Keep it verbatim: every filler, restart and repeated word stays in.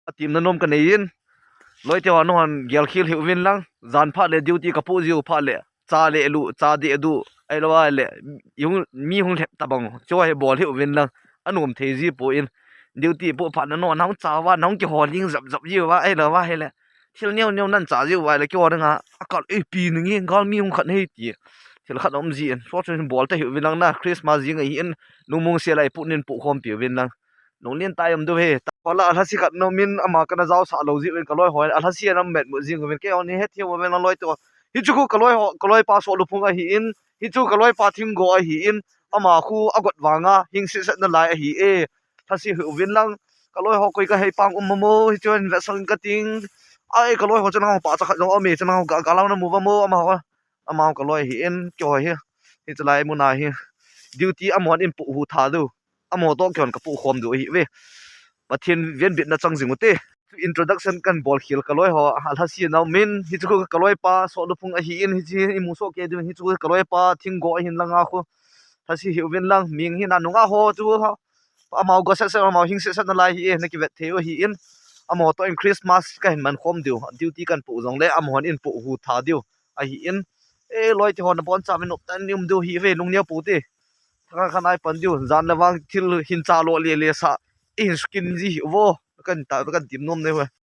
atimna nom kanei in. Loite ho, nahon gelkhel hih uvin lang, jan phat le duty kapoh jiu phat le, cha le lu, cha deh du, ahilou le, mi hung lhep tabang chu hi bol hih uvin lang, anom thei ji poi. Duty poh phat na, nahung cha uva, nahung kihol ling jap jap jiu va, ahilou va hile, thil neo neo nacha jiu va le, kihol nga akal ei pi ning e, galmi hung khat nei ti, thil khat um ji in, so chun bol ta hih uvin lang na, Christmas jing ahin, lungmong sel a ipoh nin pohkhompi uvin lang. Nung lien tai um diu hi. Hola, alhasi khat nom in, ama kana jaosah lou jiu in, kaloi ho alhasi ana metmut jing uvin, kei hon hi hethem uvin lang loite ho. Hichu khu kaloi ho, kaloipa Sohluphung ahin, hichu kaloipa Thinggo ahin, ama khu agot vanga hing sitset nalai ahi e. Lhasi hih uvin lang, kaloi ho koi kahei pang um mamo, hichu hin vetsah in kating. Ai, kaloi ho chana ho pa cha khat jong um e, chana ho ga, galang namu vamo, ama ho. Ama ho kaloi ahin, kei ho hi, hichu lai muna hi duty amahon eipoh hu tha diu, amaho toh kei hon kapoh khom diu ahi ve. Pathen venbitna chang jing ute. Introduction kan bol khel kaloi ho, alhasi na um in, hichu khu kaloipa Sohluphung ahin, hichu imu soh kei diu, hichu khu kaloipa Thinggo ahin lang a khu. Lhasi hih uvin lang, mi hina nunga ho chu, amaho go sitset, amaho hing sitset nalai hi e, na kivet thei u ahin. Amaho toh in Christmas kahin man khom diu, duty kan poh jongle, amahon eipoh hu tha diu ahin. E, loite ho, nabonchauvin noptah in um diu hi ve, lungneo pou te. Thakhat khat nai pan diu, jan le vang thil hin cha lo le le sa, ihin sukin ji hih uvo, kan ta, kan tim nom nei ve.